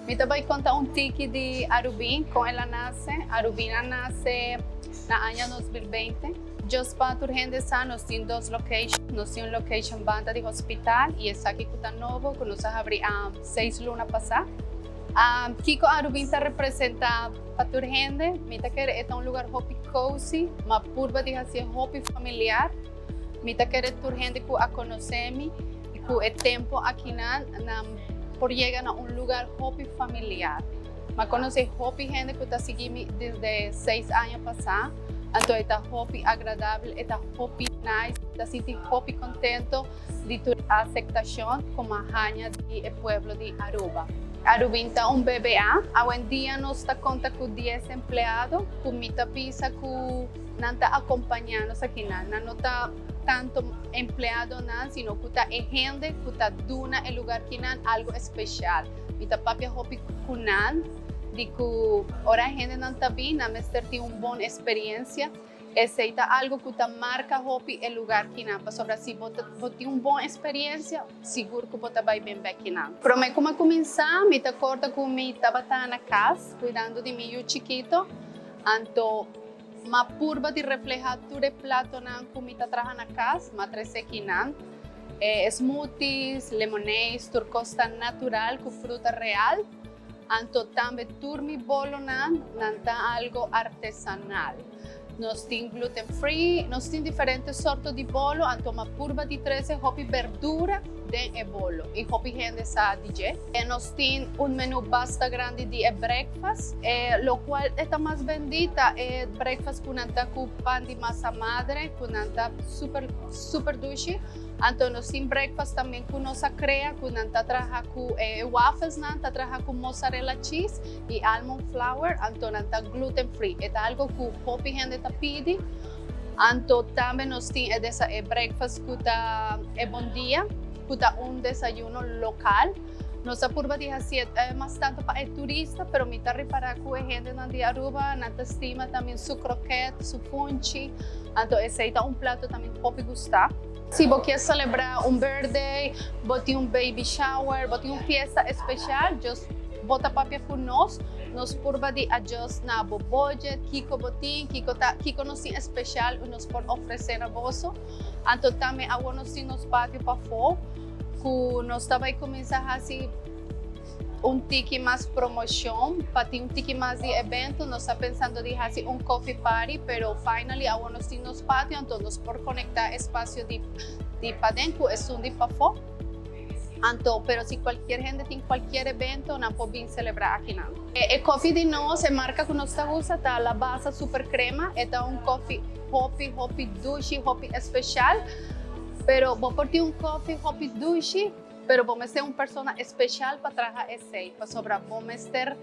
Mi ta bay conta un tiki di Arubin, con el a nace. Arubin a nace na aña 2020. Just pa tur hende sa, nos tin dos location. Nos tin un location banda di hospital y esaki cu ta nobo, cu nos a habri 6 luna pasa. Kico Arubin ta representa pa tur hende? Mi ta kere e ta un lugar hopi cozy, ma purba di haci hopi familiar. Mi ta kere tur hende cu a conoce mi y cu e tempo aki nan por yega na un lugar hopi familiar. M'a conoce hopi hende cu ta sigui mi desde 6 aña pasa. Anto ta hopi agradabel, ta hopi nice, ta sinti hopi contento di tur aceptacion cu m'a haya di e pueblo di Aruba. Arubin ta un BBA. Awendia nos ta conta cu 10 empleado, cu mi ta bisa cu nan ta acompaña nos aki nan. Nan no ta tanto empleado nan, sino cu ta e hende cu ta duna e lugar aki nan algo special. Mi ta papia hopi cu nan, di cu ora hende nan ta bin, nan mester tin un bon experiencia. Esey ta algo cu ta marca hopi e lugar aki nan. Pasobra si bo tin un bon experiencia, sigur cu bo ta bay bin bek nan. Prome cu m'a cuminsa, mi ta corda cu mi tabata na cas, cuidando di mi yiu chikito. Anto, m'a purba di refleha tur e platonan cu mi ta traha na cas, m'a trece aki nan. Smoothies, lemonades, tur cos ta natural cu fruta real. Anto tambe tur mi bolonan, nan ta algo artesanal. Nos tin gluten free, nos tin diferente sorto di bolo, anto m'a purba di trece hopi berdura den e bolo. Y hopi hende sa di dje. Y nos tin un menu basta grandi di e breakfast, lo cual ta mas bendi ta e breakfast cu nan ta cu pan di masa madre, cu nan ta super, super dushi. Anto nos tin breakfast tambe cu nos a crea, cu nan ta traha cu waffles nan ta traha cu mozzarella cheese y almond flour, anto nan ta gluten free. E ta algo cu hopi hende ta pidi. Anto tambe nos tin e breakfast cu ta e bon dia, cu ta un desayuno local. Nos a purba di haci mas tanto pa e turista, pero mi ta ripara cu e hende nan di Aruba, nan ta stima tambe su kroket, su funchi. Anto esey ta un plato tambe hopi gusta. Si bo kier celebra un birthday, bo tin un baby shower, bo tin un fiesta special, just bo ta papia cu nos, nos purba di adjust na bo budget, kico bo tin, kico ta, kico nos tin special y nos por ofrece na boso. Anto tambe awo nos tin nos patio pafo, cu nos ta bay cuminsa haci un tiki mas promocion, pa tin un tiki mas di evento. Nos ta pensando di haci un coffee party, pero finally awo nos tin nos patio, anto nos por conecta espacio di paden cu esun di pafo. Anto, pero si cualkier hende tin cualkier evento, nan por bin celebra aki nan. E coffee di nos, e marca cu nos ta usa, ta Lavazza Super Crema. E ta un coffee hopi, hopi dushi, hopi special. Pero bo por tin un coffee hopi dushi, pero bo mester un persona special pa traha esey. Pasobra bo mester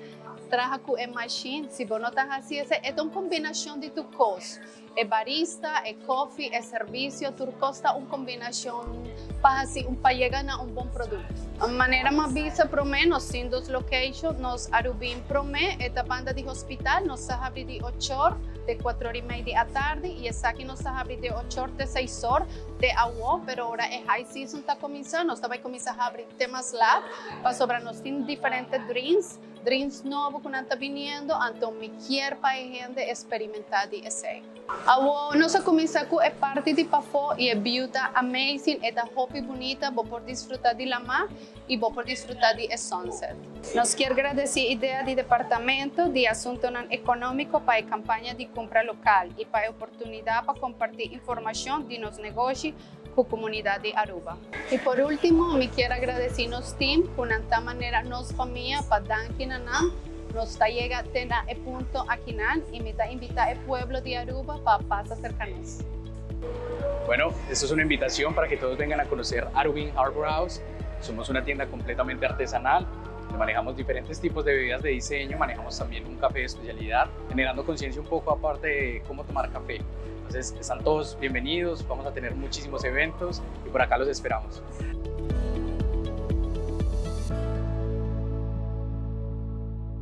traha cu e machine. Si bo no ta haci esey, e ta un combinacion di tur cos. E barista, e coffee, e servicio, tur cos ta un combinacion pa haci pa yega na un bon producto. Manera m'a bisa prome, nos tin dos location, nos Arubin prome, e ta banda di hospital, nos ta habri di 8 or te 4:30 di atardi y esaki nos ta habri di 8 or te 6 or te awo, pero ora e high season ta cuminsa, nos ta bay cuminsa habri te mas laat, pasobra nos tin diferente drinks, drinks nobo cu nan ta biniendo, anto mi kier pa e hende experimenta di esey. Awo nos a cuminsa cu e parti di pafo y e view ta amazing, e ta hopi bunita, bo por disfruta di lama y bo por disfruta di e sunset. Nos kier gradici idea di Departamento di Asuntonan Economico pa e campaña di compra local y pa e oportunidad pa comparti informacion di nos negoshi cu comunidad di Aruba. Y por ultimo, mi kier gradici nos team, cu nan ta manera nos famia, pa danki na nan, nos ta yega te na e punto aki nan y mi ta invita e pueblo di Aruba pa pasa cerca nos. Bueno, esto es una invitación para que todos vengan a conocer Arubin Harbor House. Somos una tienda completamente artesanal, donde manejamos diferentes tipos de bebidas de diseño, manejamos también un café de especialidad, generando conciencia un poco aparte de cómo tomar café. Entonces, están todos bienvenidos, vamos a tener muchísimos eventos y por acá los esperamos.